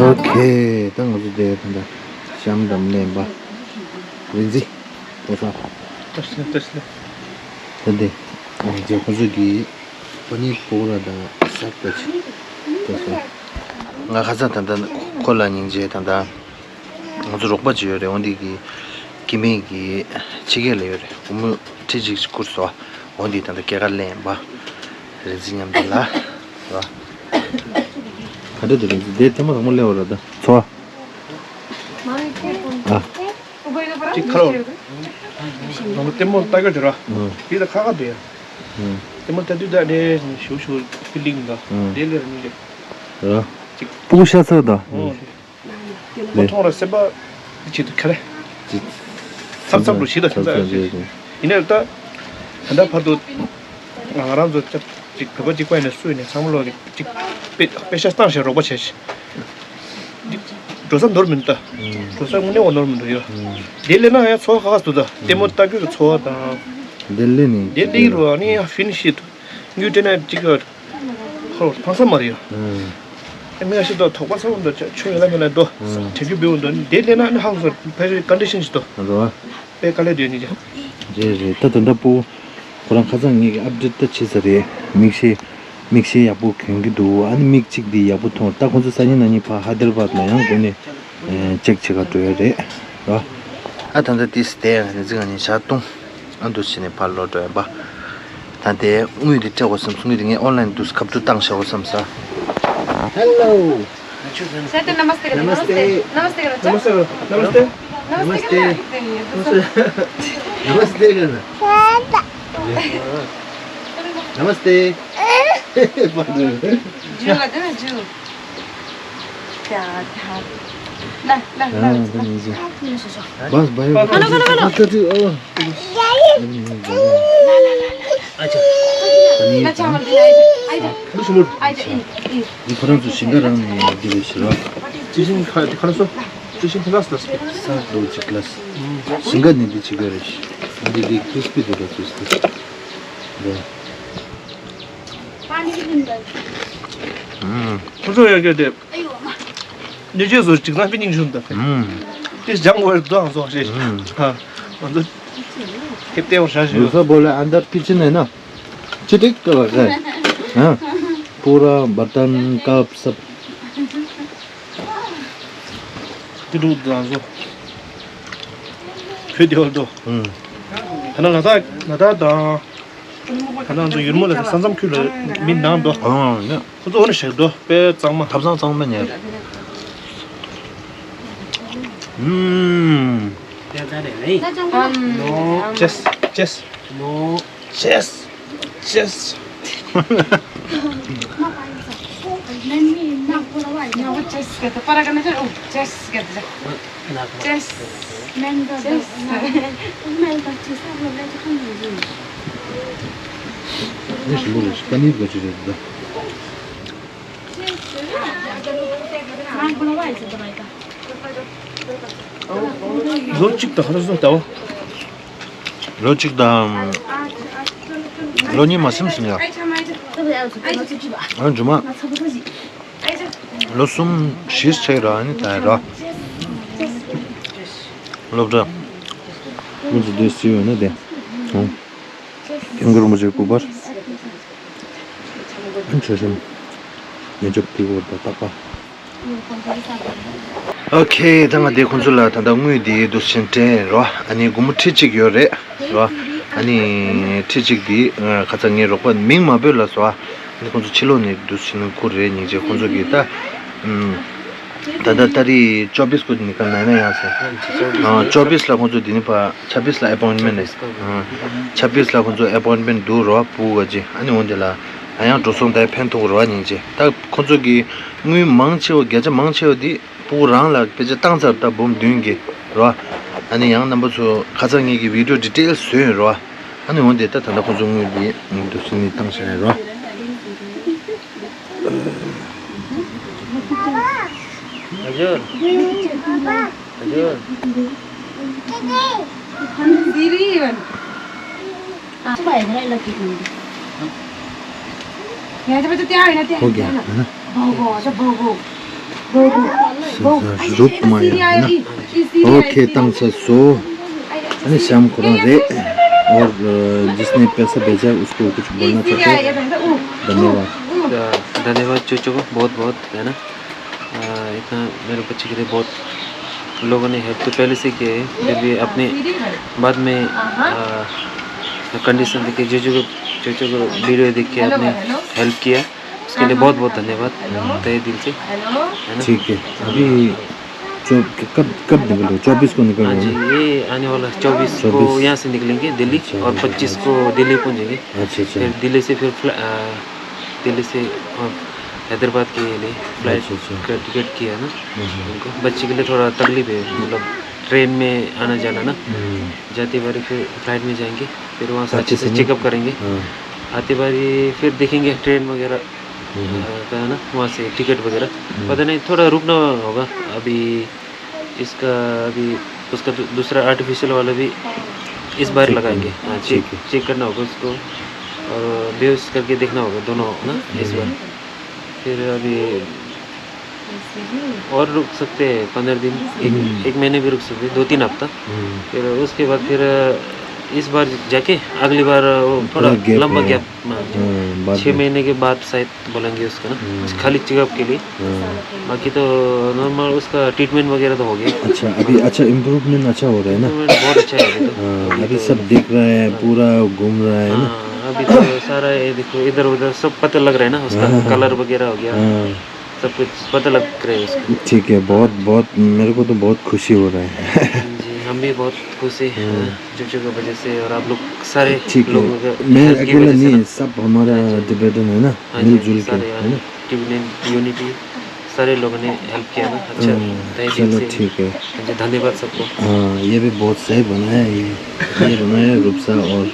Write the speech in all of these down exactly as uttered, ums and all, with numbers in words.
ཨོ་ཁེ། ད་ང་ཚོ་དེ་ད་ལྟ་ཤམ་དང་ལེན་པ་རིན་ཙི་ཏོ་ས། ད་དེ་རིན་ཙི་ཁོ་ཚོ་གི་པ་ནིར་པོ་ཀོ་ར་དང་ཟག་པ་ཅི་ཏོ་ས། ང་ཁ་སང་ད་ལྟ་ཁོ་ལ་སྙིང་རྗེ། ད་ལྟ་ང་ཚོ་རོགས་པ་ཅིག་ཡོད་རེད། འོ་འདི་གི་ཀི་མེད་ཀྱི་ཕྱི་རྒྱལ་ལ་ཡོད་རེད། སྒོར་མོ་ཁྲི་གཅིག་བསྐུར་སོང་། འོ་འདི་ད་ལྟ་སྐྱེད་ཀ་ལེན་པ་རིན་ཙི་མཉམ་དུ་ལ་ར། ག་འདྲ་འདུག་རིན་ཙི། དེ་ཐེངས་མ་དང་པོ་སླེབས་པ་རེད་ད། ཚོར་བ། ཨ། ཅིག་ཁ་ལོ། ང་ལྟད་མོ་ལྟ་གི་འདུག་ར། ཨ། དེ་ད་ཁ་ཁ་འདུག་ཡ། ཨ། ལྟད་མོ་ལྟ་དུས་ད་ནས་ཞུ་ཞུ་ཕི་ལིང་ད། ཨ། དེ་ལས་ར་ནི་ལས། ར། ཅིག་སྤུ་གུ་ཤ་ཚ་ད། ཨོ། ཁོ་མཐོང་ར་སེམས་པ་ཆེད་དུ་ཁ་རེ། ཚབ་ཚབ་འགྲོ་ཞིག་དང་ཁྱིམ་ཚབ་ཡོད་ཞིག་ཡིན་ནའི་ད། ད་ལྟ་བར་དུ་ང་རང་ཚོ་ཅིག་བོད་པ་གཅིག་པ་ཡིན་ནའི་སུ་ཡིན་ནའི་ཚང་མ་ལོག་གི་ཅིག་དཔེ་དཔེ་ཤ་བཏང་ཞིང་རོགས་པ་བྱས་ཤིག་འགྲོ་ས་ནོར་མི་འདུག་ད། འགྲོ་ས་དངོས་གནས་བ་ནོར་མི་འདུག་ཡོད། དེ་ལས་ན་ཡང་ཚོར་བ་ཁ་ཁ་འདུག་ད། ལྟད་མོ་ལྟ་རྒྱུ་གི་ཚོར་བ་དང་། དེ་ལས་ནི་དེ་ལས་རུ་ཨ་ནི་ཡང་ཕིན་ཤིད་དངུལ་སྤྲད་ན་གཅིག་ཡོད། ཁོ་ཕངས་ས་མ་རེད་ཡ། ཨེ་མི་ང་ཞིག་ཏོ་དོགས་པ་ཚ་བོ་འདུག་ཆུ་ཡོད་ལ་མེད་ལ་འདུག་དྲན་རྒྱུ་འབེལ་བོ་འདུག་དེ་ལས་ན་ནི་ཧང་སོ་ཕལ་ཆེར་ཀོན་ཌི་ཤན་ཞིག་འདུག་རོ། དཔེ་དཀའ་ལས་འདུག་ནི་ཅི། རེད་རེད། ད་ད་ལྟ་པོ་ཁོ་རང་ཁ་སང་ངེད་ཀྱི་ཨབ་ཌེཊ་ད་བྱེད་ས་རེད། མིག་ཤེལ་མིག་ཤེལ་ཡག་པོ་གྱོན་གྱི་འདུག་ཨ་ནི་མིག་གཅིག་འདི་ཡག་པོ་མཐོང་། ད་ཁོ་ཚོ་སང་ཉིན་གནངས་ཉིན་ཕར་ཧ་དར་བཱད་ལ་ཡང་སྒོ་ནས་ཅེག་བྱེད་ག་འགྲོ་ཡ་རེད་རོ། ཨ་ད་ལྟ་ཏིས་དེ་ཡང་རིན་ཙི་ང་གཉིས་ཞག་སྟོང་། ཨ་འདུག་བྱས་ནས་ཕར་ལོག་འགྲོ་ཡིན་པ། ད་དེ་དངུལ་འདི་སྤྲད་དགོས་བསམ་སོང་། དངུལ་འདི་ངས་ཨོན་ལན་འདུག་ཁ་བསྡུ་བཏང་བཞག་དགོས་བསམ་ས། Hello. Sir, namaste करो, नमस्ते। नमस्ते करो, नमस्ते करो। नमस्ते करो, नमस्ते। नमस्ते। नमस्ते करो। नमस्ते। जू का दे ना, जू। क्या था? ला, ला, ला, हाँ, ला। बस भाई। खाना, खाना, खाना। अच्छा, ठीक, ओ। ला, ला, ला, ला। अच्छा। ला, चावल भी आइज, आइज। ཁོ་རང་ཚོ་ཞིང་ཁ་རང་ནས་འདི་རེད་ཤི་ར། ཅི་ཤིང་ཁ་ཁ་ལ་སོ། ཅི་ཤིང་ཁ་ལ་སོ། ས་རྡོ་ཅིག་ལ། ཞིང་ཁ་ནས་འདི་ཅི་ག་རེད་ཤི། འདི་འདི་ཀྲིས་པི་འདུག་ར་ཀྲིས་པི། འདི། ཁོ་ཚོ་ཡང་སྐྱོ་དེ། ཉེ་ཆོས་ཚོ་ཅིག་ཚང་པི་སྙིང་ཆུང་དང་། དེ་སྦྱང་དགོས་རེད་དང་སོགས་རེད། ང་ཚོ་ཁེབས་ཏེ་བ་ཞག་ཞུ། दूसरा बोला अंदर किचन है ना। चिटिक कर रखा है। हाँ। पूरा बर्तन कप सब। དེ་འདུག་དང་སོ། བོད་དེ་བར་དུ། ད་ན་ང་དག་ང་དག་དང་། ད་ང་ཚོ་ཡུལ་མོ་ལ་ས་མཚམས་ཁུལ་ལ་མི་ནང་འགྲོ། ཨང་ནི། ཁོ་ཚོ་འོ་ན་ཞིག་འགྲོ་དཔེ་གཙང་མ། ཐབ་ཚང་གཙང་མ་ཉར། ཨུམ། ཅེས་ཅེས། ཅེས། ཅེས། ལོ་གཅིག་དང་ཧ་ལ་སོ་ལྟ་བ། ལོ་གཅིག་དང་། ལོ་གཉིས་མ་ཟིན་ཟིན་ཡ། ཨ་ཇུ་མ། ལོ་གསུམ་བཞི་ཆགས་ར་ནི་ད་ར། སློབ་གྲྭ། ཀུན་གྱི་སྡོད་སྲིད་ཡོད་ན་དེ། ཨང་། སྐྱབས་མགོན་རིན་པོ་ཆེ་སྐུ་པར། ཨ་ཆ་ཤམ། ཉེ་ཆབ་ཐིག་གོར་དང་རྟག་པ། ཨོ་ཁེ། ད་ང་དེ་ཁོང་ཚོ་ལ་ད་ལྟ་དངུལ་དེ་འདུག་སེ་སྤྲད་རོ། ཨ་ནི་སྒོར་མོ་ཁྲི་གཅིག་ཡོད་རེད་རོ། ཨ་ནི་ཁྲི་གཅིག་དེ་ཁ་ཚ་ངའི་རོགས་པ་མིང་མ་བོས་ལ་སོ། ཨ་ནི་ཁོང་ཚོ་ཕྱི་ལོགས་ནས་འདུག་སེ་ནི་ཁུར་རེད། སྙིང་རྗེ། ཁོང་ཚོ་གིས་ད་ད་ལྟ་ཏ་རིག་ཅོ་བིས་ཀོ་ནི་ཀ་ན་ན་ཡང་ཟེར། ཅོ་བིས་ལ་ཁོང་ཚོ་དེ་ནི་ཕ་ཆབ་བིས་ལ་ཨེ་པོན་མེན་ཊི་རེད། ཆབ་བིས་ལ་ཁོང་ཚོ་ཨེ་པོན་མེན་ཊི་འདུག་རོ། ཕྲུ་གུ་གཅིག་ཨ་ནི་འོན་ཏེ་ལ་ཨ་ཡང་འགྲོ་སོང་ད་ཕན་ཐོགས་རོ། སྙིང་རྗེ། ད་ཁོང་ཚོ་གི་དངུལ་མང་ཆེ་བ་བརྒྱ་ཆ་མང་ཆེ་བ་དེ་ཕྲུ་གུ་རང་ལ་དཔེ་ཆ་བཏང་ཚར། ད་འབུམ་བདུན་གྱི་རོ། ཨ་ནི་ཡང་རྣམ་པ་ཚོ་ཁ་ཚ་ངེད་ཀྱི་བི་ཌི་ཡོ་ཌི་ཊེལ་བཟོས་ཡོད་རོ། ཨ་ནི་འོན་ཏེ་ད་ད་ལྟ་ཁོང་ཚོ་དངུལ་འདི་འདུག་སེ་ནི་བཏང་བཞག་ཡོད་རོ། हजुर। हजुर। यहाँ जब तो त्यहाँ होइन, त्यहाँ हो गया, होइन? है ना? भागो, अच्छा, भागो। रुक माया है ना। ओके, तंग से सो। अरे श्याम खुरान रे। और अ, जिसने पैसा भेजा है, उसको कुछ बोलना चाहते हो? धन्यवाद। धन्यवाद चूचू को बहुत बहुत, है ना। अ, इतना मेरे बच्चे के लिए बहुत लोगों ने हेल्प तो पहले से किया है, फिर भी अपने बाद में कंडीशन देख के, जो जो जो जो वीडियो देख के आपने हेल्प किया, उसके लिए बहुत बहुत धन्यवाद तहे दिल से, है ना। ठीक है। अभी जो कब कब निकल रहे हो? चौबीस को निकल रहे हो? ये आने वाला चौबीस को चौबीस। यहाँ से निकलेंगे दिल्ली। अच्छा, और पच्चीस को दिल्ली पहुँचेंगे। अच्छा, अच्छा। फिर दिल्ली से फिर फ्ला- अ, दिल्ली से, अ, हैदराबाद के लिए फ्लाइट अच्छा, अच्छा। का टिकट किया ना। हम्म। उनको बच्चे के लिए थोड़ा तकलीफ है, मतलब ट्रेन में आना जाना ना। हम्म। जाते बारी फिर फ्लाइट में जाएंगे, फिर वहाँ से अच्छे से चेकअप करेंगे। हाँ। आते बारी फिर देखेंगे ट्रेन वगैरह, हम्म। अ, का है ना, वहाँ से टिकट वगैरह। हम्म। पता नहीं, थोड़ा रुकना होगा अभी। इसका अभी उसका दू- दूसरा आर्टिफिशियल वाला भी इस बार चेक लगाएंगे। करना। हाँ, चेक ठीक है। चेक करना होगा उसको, और बेहोश करके देखना होगा दोनों ना इस बार। हम्म। फिर अभी और रुक सकते हैं पंद्रह दिन, एक, हम्म। एक महीने भी रुक सकते हैं, दो तीन हफ्ता। हम्म। फिर उसके बाद फिर इस बार जाके अगली बार वो थोड़ा थोड़ा गैप लंबा है। गैप, हाँ, हाँ, बाद छः में। महीने के बाद शायद बोलेंगे उसको ना, हम्म। खाली चेकअप के लिए। हाँ। बाकी तो नॉर्मल उसका ट्रीटमेंट वगैरह तो हो गया। अच्छा, अभी अच्छा, इम्प्रूवमेंट अच्छा हो रहा है ना? इम्प्रूवमेंट बहुत अच्छा है अभी तो। हाँ, अभी अभी तो सब दिख रहा है, हाँ। पूरा घूम रहा है ना? हाँ, अभी तो सारा ये देखो, इधर उधर सब पता लग रहा है ना उसका, हाँ। कलर वगैरह हो गया। हाँ। सब कुछ पता लग रहा है उसका। ठीक है, बहुत, बहुत, मेरे को तो बहुत खुशी हो रहा है। जी, हम भी बहुत खुशी हैं, हम्म। जो जो की वजह से और आप लोग सारे ठीक है। लोगों का मैं हेल्प की अकेला वजह से नहीं, ना। सब हमारा हाँ जी। टिबेटन है ना, हाँ जी, मिलजुल के, सारे है ना? टिबेटन यूनिटी, सारे लोगों ने हेल्प किया ना, अच्छा, हम्म, तहे दिल चलो से। ठीक है। हाँ जी, धन्यवाद सबको। हाँ, ये भी बहुत सही बनाया है, ये, ये बनाया है रूपसा और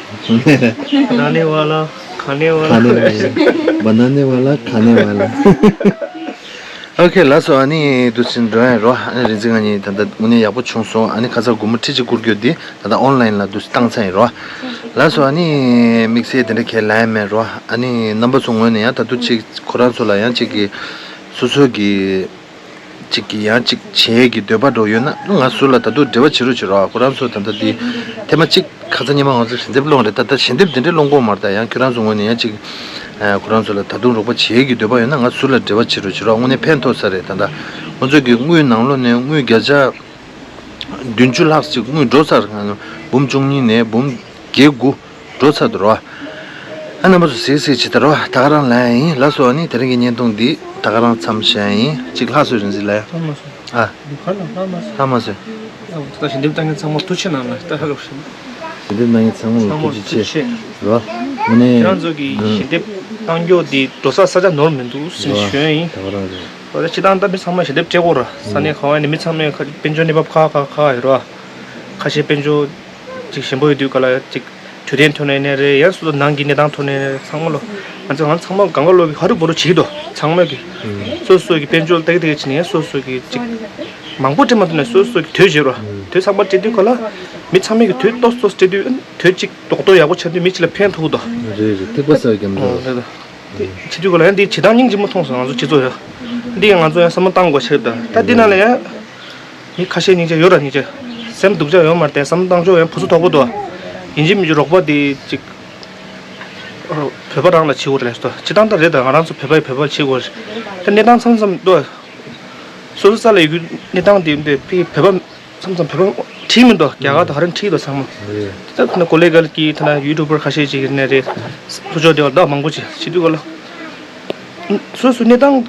बनाने वाला, खाने वाला। खाने वाला, बनाने वाला, खाने वाला। ཨོ་ཁེ། ལགས་སོ། ཨ་ནི་དུས་ཚོད་འགྲོ་ཡ་རོ། ཨ་ནི་རིག་འཛིན་ང་གཉིས་ད་ལྟ་དངོས་གནས་ཡག་པོ་བྱུང་སོང་། ཨ་ནི་ཁ་སང་སྒོར་མོ་ཁྲི་གཅིག་བསྐུར་རྒྱུ་འདི་ད་ལྟ་ཨོན་ལན་ལ་དུས་བཏང་ཚར་ཡིན་རོ། ལགས་སོ། ཨ་ནི་དམིགས་བསལ་དེ་འདྲ་གས་ལན་མེད་རོ། ཨ་ནི་རྣམ་པ་ཚོ་ངོས་ནས་ཡང་ད་དུང་ཅིག་ཁོ་རང་ཚོ་ལ་ཡང་ཅིག་གི་སོ་སོ་གི་ཅིག་གི་ཡང་ཅིག་བྱེད་ཀྱི་འདོད་པ་འདྲ་ཡོད་ན་ང་ཟུར་ལ་ད་དུང་འབྲེལ་བ་བྱེད་རོགས་བྱེད་རོགས། ཁོ་རང་ཚོ་ད་ལྟ་འདི་ཐེངས་མ་གཅིག་ཁ་སང་ཉི་མ་ང་ཚོ་ཞལ་འདེབས་སློང་རེད། ད་ལྟ་ཞལ་འདེབས་འདི་འདྲའི་སློང་གོ་མ་རེད། ད་ཡང་ཁྱོད་རང་ཚོ་ངོས་ནས་ཡང་ཅིག་ཨ་ཁོ་རང་ཚོ་ལ་ད་དུང་རོགས་པ་བྱེད་ཀྱི་འདོད་པ་ཡོད་ན་ང་ཟུར་ལ་འབྲེལ་བ་བྱེད་རོགས་བྱེད་རོགས། དངོས་གནས་ཕན་ཐོགས་ས་རེད། ད་ལྟ་ང་ཚོ་གི་དངུལ་ནང་ལོགས་ནས་དངུལ་བརྒྱ་ཆ་བདུན་ཅུ་ལྷག་ཅིག་དངུལ་འགྲོ་ཚར། འབུམ་བཅུ་གཉིས་ནས་འབུམ་བརྒྱད་དགུ་འགྲོ་ཚར་འདུག་རོ། ཨ་རྣམ་པ་ཚོ་གཟིགས་གཟིགས་བྱེད་ད་རོ། ད་ག་རང་ལན་ཡིན། ལགས་སོ། ཨ་ནི་དེ་རིང་གི་བརྙན་ཐུང་འདི་ད་ག་རང་མཚམས་བཞག་ཡིན། ཅིག་ལྷག་སོ་རིན་འཛིན་ལ། ལྷག་མ་སོང་། ཨ། འདི་ག་ལ་ལྷག་མ་སོང་། ལྷག་མ་སོང་། ད་ཞལ་འདེབས་བཏང་མཁན་ཚང་མ་ཐུགས་རྗེ་གནང་ལ་ད་ཧ་ལོ་ཞིག་ཞལ་འདེབས་གནང་མཁན་ཚང་མ་ལ་ཚང་མ་ཐུགས་རྗེ་ཆེ། ཐུགས་རྗེ་ཆེ། རོ། དངོས་གནས། ཁྱེད་རང་ཚོ་གི་ཞལ་འདེབས་བཏང་རྒྱུ་འདི་འགྲོ་ས་ས་ཆ་ནོར་མི་འདུག་ཟེར་ནས་ཞུ་ཡ་ཡིན། ད་ག་རང་རེད། འོ་ད་སྤྱིར་བཏང་ད་མི་ཚང་མས་ཞལ་འདེབས་སྤྲད་དགོས་ར། ས་གནས་གང་བ་ནས་མི་ཚང་མས་ཁ་དཔལ་འབྱོར་གནས་བབ་ཁག་ཁག་ཁག་ཡོད་ར། ཁ་ཤས་དཔལ་འབྱོར་ཅིག་ཞན་པོ་ཡོད་དུས་ག་ལ་ཅིག་དུས་དྲན་ཐོག་ནས་ནས་རེད། ཡང་སོ་སོ་ནང་གི་གནས་སྟངས་ཐོག་ནས་ཚང་མ་ལོ། ང་ཚོ་ང་ཚང་མ་སྒང་ག་ལོ་གི་ཧ་རུ་བོ་རུ་བྱེད་ཀྱི་འདུག་ཚང་མ་གི་སོ་སོ་གི་དཔལ་འབྱོར་ལྟ་གི་ལྟ་གི་བྱེད་ནས་སོ་སོ་གི་ཅིག་མང་པོ་སྤྲད་མ་ཐུབ་ནས་སོ་སོ་གི་དུས་བྱེད་རོགས། དུས་ཚང་མ་སྤྲད་དུས་ག་ལ་མི་ཚང་མས་གི་དུས་ཏོག་ཏོག་སྤྲད་དུས་དུས་གཅིག་རྡོག་རྡོག་ཡག་པོ་ཆགས་དུས་མི་གཅིག་ལ་ཕན་ཐོགས་འདུག་རེད་རེད། ཐིགས་པ་ཟེར་གྱི་འདུག་ཨོ་རེད་ད། དེ་བྱེད་དུས་ག་ལ་ཡང་འདི་བྱེད་སྟངས་སྙིང་རྗེ་མོ་མཐོང་སོང་ང་ཚོ་སྤྱི་ཚོགས་ཡ། འདི་ཡང་ང་ཚོ་ཡང་བསམ་བློ་བཏང་དགོས་ཆེ་ད། ད་འདི་ནང་ལ་ཡང་མི་ཁ་ཤས་སྙིང་རྗེ་ཡོད་ར། སྙིང་རྗེ་སེམས་སྡུག་ཅག་ཡོད་མ་རེད་དེ། བསམ་བློ་བཏང་ཕྱོགས་ཡང་ཕུ་སུ་དོག་པོ་འདུག་ཡིན་གཅིག་མིན་གཅིག་རོགས་པ་འདི་གཅིག་བོད་པ་རང་ལ་བྱེད་དགོས་རེད་ལབ་སོང་། སྤྱིར་བཏང་ད་རེད་ད། ང་རང་ཚོ་བོད་པ་ཡི་བོད་པ་ལ་བྱེད་དགོས་རེད། ད་གནས་སྟངས་མཚམས་མཚམས་འདུག་སོ་སོ་ས་ལ་ཡོད་རྒྱུ་གནས་སྟངས་འདི་འདི་ཕི་བོད་པ་མཚམས་མཚམས་བོད་པ་ཁྲིད་མི་འདུག་རྒྱ་གར་དང་ཧ་རན་ཁྲིད་འདུག་ཚང་མ། རེད། ད་ཁོ་ན་ཀོ་ལེ་གལ་གྱི་ཐ་ན་ཡུ་ཊུབ་པར་ཁ་ཤས་ཅིག་ནས་རེད། ལྷོ་ཕྱོགས་དེ་བ་ད་མང་པོ་ཅིག་བྱེད་དུས་ག་ལ། སོ་སོ་གནས་སྟངས་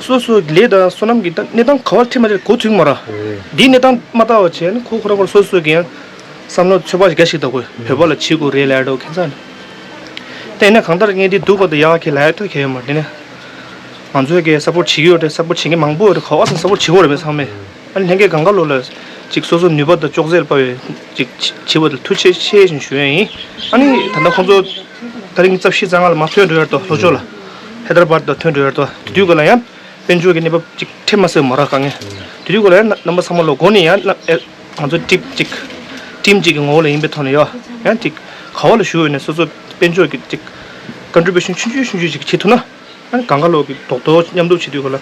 སོ་སོ་གི་ལས་དང་བསོད་ནམས་ཀྱི་ད་གནས་སྟངས་ག་བར་ཁྲིད་མ་ཁྲིད་གོ་ཐུག་མ་ར། རེད། འདིའི་གནས་སྟངས་མ་ལྟ་བ་བྱས་ན་ཁོ་ཁོ་རང་ཁོ་རང་སོ་སོ་གི་ཡང་བསམ་བློ་ཚོད་དཔག་རྒྱ་ཞིག་ད་གོ་བོད་པ་ལ་བྱེད་དགོས་རེད་ལབ་འགྲོ་ཁྱད་མཚར་ནས། དེ་ནས་གང་ལྟར་ངས་འདི་སྡུག་པ་དང་ཡག་གི་ལབ་ཐུབ་ཁྱད་ཡོད་མ་རེད། དེ་ནས་ང་ཚོས་གི་སཔོར་ཊི་བྱེད་ཀྱི་ཡོད་རེད། སཔོར་ཊི་བྱེད་མཁན་མང་པོ་ཡོད་རེད། ག་བ་སང་སཔོར་ཊི་བྱེད་དགོས་རེད་མི་ཚང་མས། ཨ་ནི་ལྷན་རྒྱས་སྒང་ག་ལོ་ལ་ཅིག་སོ་སོ་ནུས་པ་དང་ཅོག་ཙེར་དཔའ་བའི་ཅིག་བྱེད་པ་དང་ཐུགས་རྗེ་ཆེ་ཞེས་ཞུ་ཡ་ཡིན། ཨ་ནི་ད་ལྟ་ཁོང་ཚོ་ད་རིང་རྩ་བཞི་རྩ་ལྔ་ལ་མར་ཐོན་འགྲོ་ཡ་རེད་དོ། ལྷོ་ཕྱོགས་ལ་ཧེ་དར་བཱད་ལ་ཐོན་འགྲོ་ཡ་རེད་དོ། དེ་དུས་ག་ལ་ཡང་དཔལ་འབྱོར་གྱི་གནས་བབ་ཅིག་ཁྲིད་མ་སྲིད་མ་རག་དཀའ་ངལ། དེ་དུས་ག་ལ་ཡང་རྣམ་པ་ཚང་མ་ལོ་དགོང་ནས་ཡང་ང་ཚོ་ཊིམ་ཅིག་ཊིམ་ཅིག་གི་ངོ་བོ་ལ་ཡིན་པའི་ཐོག་ནས་ཡོད་ཡང་ཅིག་ག་བ་ལ་ཞུགས་ཡོད་ནས་སོ་སོ་དཔལ་འབྱོར་གྱི་ཅིག་ཀོན་ཊི་རི་བྷུ་ཤན་ཆུང་ཆུང་ཆུང་ཆུང་ཅིག་བྱེད་ཐུབ་ན། ཨ་ནི་སྒང་ག་ལོ་གི་རྡོག་རྡོག་མཉམ་དུ་བྱེད་དུས་ག་ལ་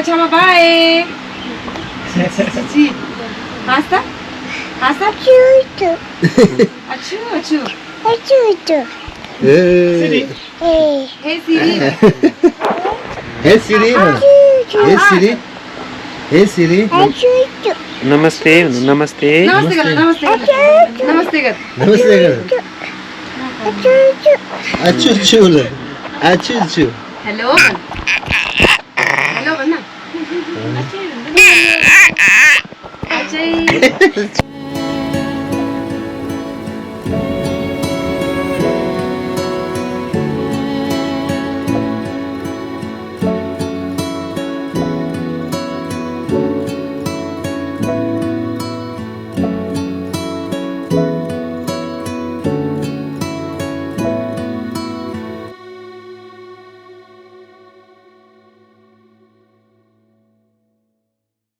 ད་ཆ་མ་བཱའི། ཧ་ས། ཧ་ས། ཨ་ཆུ་ཨ་ཆུ། ཨ་ཆུ་ཨ་ཆུ། ཨེ། ཧེ་སི་རི། ཧེ་སི་རི། ཧེ་སི་རི། ཧེ་སི་རི། Namaste, namaste. Namaste, namaste. Namaste. Namaste. ཨ་ཆུ་ཆུ་ལ། ཨ་ཆུ་ཆུ། Hello. Hello, Vanna. ཨ་ཆུ།